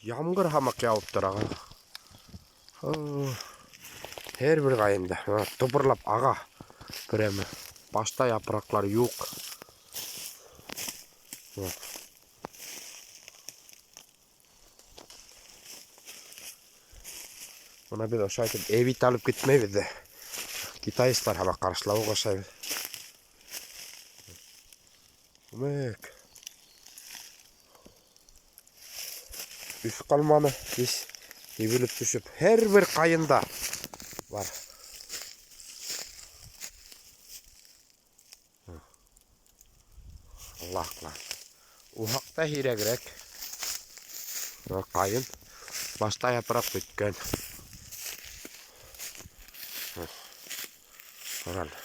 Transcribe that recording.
Ямғыр һымаҡ яуып тора. Һәр бер ҡайында тыпырлап аға. Прямо. Башта япраҡлар юҡ. Бына беҙ ошайтып эвит алып китмәйбеҙ ҙә. Китайстар һымаҡ ҡаршылауға оҡшайбыҙ. Күмәк. Өҫ ҡалманы, һис һибелеп төшөп. Һәр бер ҡайында бар. Аллаһ ҡылан. Уһаҡта һирәгерәк. Ҡайын башта япраҡ бөткән. Ҡарале.